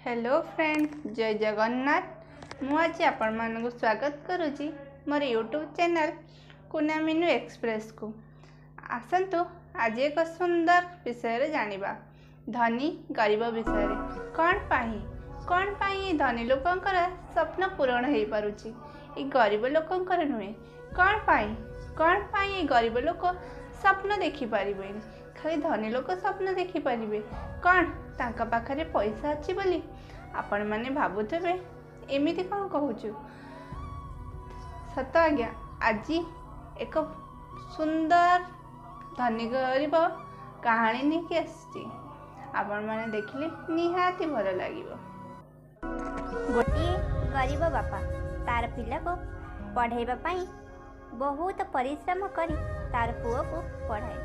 Hello friend, ଜୟ ଜଗନ୍ନାଥ। ମୁଁ ଆଜି ଆପଣମାନଙ୍କୁ ସ୍ୱାଗତ କରୁଛି ମୋର ୟୁଟ୍ୟୁବ୍ ଚ୍ୟାନେଲ୍ କୁନା ମିନୁ ଏକ୍ସପ୍ରେସକୁ। ଆସନ୍ତୁ, ଆଜି ଏକ ସୁନ୍ଦର ବିଷୟରେ ଜାଣିବା, ଧନୀ ଗରିବ ବିଷୟରେ। କ'ଣ ପାଇଁ ଏ ଧନୀ ଲୋକଙ୍କର ସ୍ୱପ୍ନ ପୂରଣ ହେଇପାରୁଛି, ଏ ଗରିବ ଲୋକଙ୍କର ନୁହେଁ? କ'ଣ ପାଇଁ ଏ ଗରିବ ଲୋକ ସ୍ୱପ୍ନ ଦେଖିପାରିବେନି, ଖାଲି ଧନୀ ଲୋକ ସ୍ୱପ୍ନ ଦେଖିପାରିବେ? କ'ଣ ତାଙ୍କ ପାଖରେ ପଇସା ଅଛି ବୋଲି? ଆପଣମାନେ ଭାବୁଥିବେ, ଏମିତି କ'ଣ କହୁଛୁ? ସତ ଆଜ୍ଞା, ଆଜି ଏକ ସୁନ୍ଦର ଧନୀ ଗରିବ କାହାଣୀ ନେଇକି ଆସିଛି। ଆପଣମାନେ ଦେଖିଲେ ନିହାତି ଭଲ ଲାଗିବ। ଗୋଟିଏ ଗରିବ ବାପା ତାର ପିଲାକୁ ପଢ଼ାଇବା ପାଇଁ ବହୁତ ପରିଶ୍ରମ କରି ତାର ପୁଅକୁ ପଢ଼ାଏ।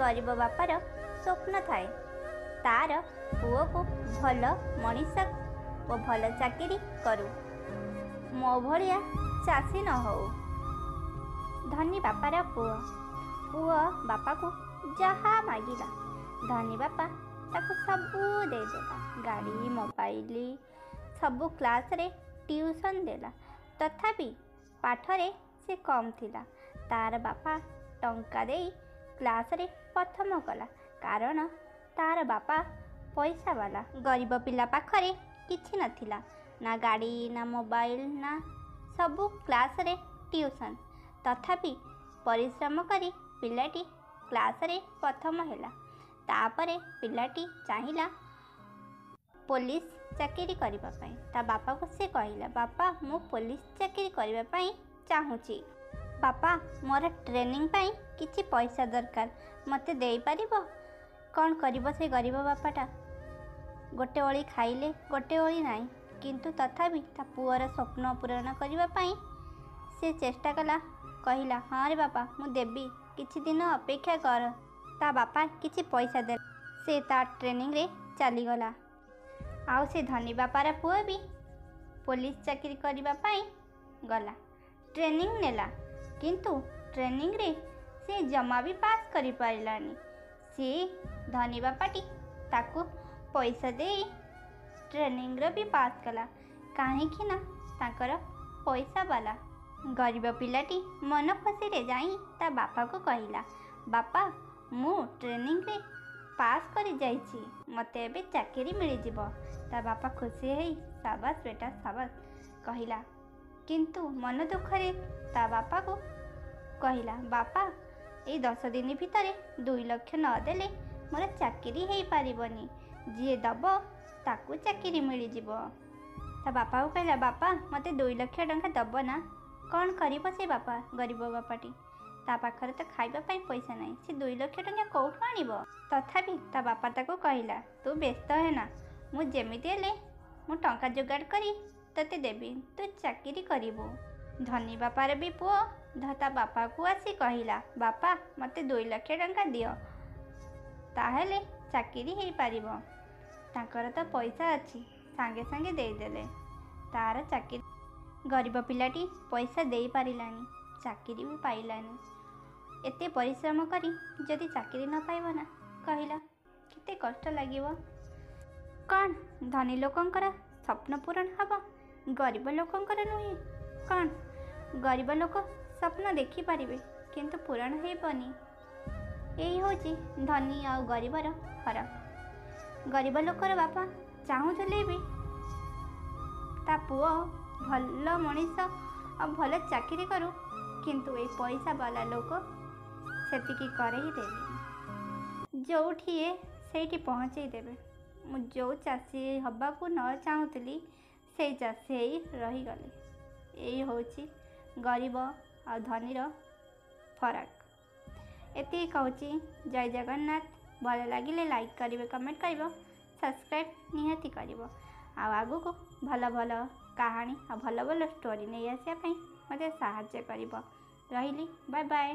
ଗରିବ ବାପାର ସ୍ୱପ୍ନ ଥାଏ, ତାର ପୁଅକୁ ଭଲ ମଣିଷ ଓ ଭଲ ଚାକିରି କରୁ, ମୋ ଭଳିଆ ଚାଷୀ ନ ହଉ। ଧନୀ ବାପାର ପୁଅ ବାପାକୁ ଯାହା ମାଗିଲା, ଧନୀ ବାପା ତାକୁ ସବୁ ଦେଇଦେଲା। ଗାଡ଼ି, ମୋବାଇଲ, ସବୁ କ୍ଲାସରେ ଟିଉସନ୍ ଦେଲା। ତଥାପି ପାଠରେ ସେ କମ୍ ଥିଲା। ତାର ବାପା ଟଙ୍କା ଦେଇ କ୍ଲାସରେ ପ୍ରଥମ କଲା, କାରଣ ତାର ବାପା ପଇସାବାଲା। ଗରିବ ପିଲା ପାଖରେ କିଛି ନଥିଲା, ନା ଗାଡ଼ି, ନା ମୋବାଇଲ, ନା ସବୁ କ୍ଲାସରେ ଟିଉସନ୍। ତଥାପି ପରିଶ୍ରମ କରି ପିଲାଟି କ୍ଲାସରେ ପ୍ରଥମ ହେଲା। ତାପରେ ପିଲାଟି ଚାହିଁଲା ପୋଲିସ ଚାକିରି କରିବା ପାଇଁ। ତା ବାପାକୁ ସେ କହିଲା, ବାପା, ମୁଁ ପୋଲିସ ଚାକିରି କରିବା ପାଇଁ ଚାହୁଁଛି। ବାପା, ମୋର ଟ୍ରେନିଂ ପାଇଁ କିଛି ପଇସା ଦରକାର, ମୋତେ ଦେଇପାରିବ? କ'ଣ କରିବ ସେ ଗରିବ ବାପାଟା? ଗୋଟେ ଓଳି ଖାଇଲେ ଗୋଟେ ଓଳି ନାହିଁ। କିନ୍ତୁ ତଥାପି ତା ପୁଅର ସ୍ୱପ୍ନ ପୂରଣ କରିବା ପାଇଁ ସେ ଚେଷ୍ଟା କଲା। କହିଲା, ହଁ ରେ ବାପା, ମୁଁ ଦେବି, କିଛି ଦିନ ଅପେକ୍ଷା କର। ତା ବାପା କିଛି ପଇସା ଦେଲେ, ସେ ତା ଟ୍ରେନିଂରେ ଚାଲିଗଲା। ଆଉ ସେ ଧନୀ ବାପାର ପୁଅ ବି ପୋଲିସ ଚାକିରି କରିବା ପାଇଁ ଗଲା, ଟ୍ରେନିଂ ନେଲା। କିନ୍ତୁ ଟ୍ରେନିଂରେ ସେ ଜମା ବି ପାସ୍ କରିପାରିଲାନି। ସେ ଧନୀ ବାପାଟି ତାକୁ ପଇସା ଦେଇ ଟ୍ରେନିଂର ବି ପାସ୍ କଲା, କାହିଁକି ନା ତାଙ୍କର ପଇସା ବାଲା। ଗରିବ ପିଲାଟି ମନ ଖୁସିରେ ଯାଇ ତା ବାପାକୁ କହିଲା, ବାପା, ମୁଁ ଟ୍ରେନିଂରେ ପାସ୍ କରିଯାଇଛି, ମୋତେ ଏବେ ଚାକିରି ମିଳିଯିବ। ତା ବାପା ଖୁସି ହେଇ ସାବାସ ବେଟା, ସାବାସ କହିଲା। କିନ୍ତୁ ମନ ଦୁଃଖରେ ତା ବାପାକୁ କହିଲା, ବାପା, ଏଇ 10 ଦିନ ଭିତରେ 2 ଲକ୍ଷ ନଦେଲେ ମୋର ଚାକିରି ହେଇପାରିବନି। ଯିଏ ଦବ ତାକୁ ଚାକିରି ମିଳିଯିବ। ତା ବାପାକୁ କହିଲା, ବାପା, ମୋତେ 2 ଲକ୍ଷ ଟଙ୍କା ଦବ ନା? କ'ଣ କରିବ ସେ ବାପା? ଗରିବ ବାପାଟି, ତା ପାଖରେ ତ ଖାଇବା ପାଇଁ ପଇସା ନାହିଁ, ସେ 2 ଲକ୍ଷ ଟଙ୍କା କେଉଁଠୁ ଆଣିବ? ତଥାପି ତା ବାପା ତାକୁ କହିଲା, ତୁ ବ୍ୟସ୍ତ ହେନା, ମୁଁ ଯେମିତି ହେଲେ ମୁଁ ଟଙ୍କା ଯୋଗାଡ଼ କରି ତୋତେ ଦେବି, ତୁ ଚାକିରି କରିବୁ। ଧନୀ ବାପାର ବି ପୁଅ ତା ବାପାକୁ ଆସି କହିଲା, ବାପା, ମୋତେ 2 ଲକ୍ଷ ଟଙ୍କା ଦିଅ, ତାହେଲେ ଚାକିରି ହେଇପାରିବ। ତାଙ୍କର ତ ପଇସା ଅଛି, ସାଙ୍ଗେ ସାଙ୍ଗେ ଦେଇଦେଲେ ତାର ଚାକିରି। ଗରିବ ପିଲାଟି ପଇସା ଦେଇପାରିଲାନି, ଚାକିରି ବି ପାଇଲାନି। ଏତେ ପରିଶ୍ରମ କରି ଯଦି ଚାକିରି ନ ପାଇବ ନା, କହିଲା, କେତେ କଷ୍ଟ ଲାଗିବ। କ'ଣ ଧନୀ ଲୋକଙ୍କର ସ୍ୱପ୍ନ ପୂରଣ ହେବ, ଗରିବ ଲୋକଙ୍କର ନୁହେଁ? କ'ଣ ଗରିବ ଲୋକ ସ୍ୱପ୍ନ ଦେଖିପାରିବେ, କିନ୍ତୁ ପୂରଣ ହେବନି? ଏଇ ହେଉଛି ଧନୀ ଆଉ ଗରିବର ଫରକ। ଗରିବ ଲୋକର ବାପା ଚାହୁଁଥିଲେ ବି ତା ପୁଅ ଭଲ ମଣିଷ ଆଉ ଭଲ ଚାକିରି କରୁ, କିନ୍ତୁ ଏଇ ପଇସା ବାଲା ଲୋକ ସେତିକି କରେଇ ଦେବେନି। ଯେଉଁଠି ଏ ସେଇଠି ପହଞ୍ଚେଇ ଦେବେ। ମୁଁ ଯେଉଁ ଚାଷୀ ହେବାକୁ ନ ଚାହୁଁଥିଲି, ସେଇ ଚାଷୀ ହେଇ ରହିଗଲି। ଏଇ ହେଉଛି ଗରିବ ଆଉ ଧନୀର ଫରକ। ଏତିକି କହୁଛି। ଜୟ ଜଗନ୍ନାଥ। ଭଲ ଲାଗିଲେ ଲାଇକ୍ କରିବେ, କମେଣ୍ଟ କରିବ, ସବସ୍କ୍ରାଇବ୍ ନିହାତି କରିବ। ଆଉ ଆଗକୁ ଭଲ ଭଲ କାହାଣୀ ଆଉ ଭଲ ଭଲ ଷ୍ଟୋରି ନେଇ ଆସିବା ପାଇଁ ମୋତେ ସାହାଯ୍ୟ କରିବ। ରହିଲି, ବାଏ ବାଏ।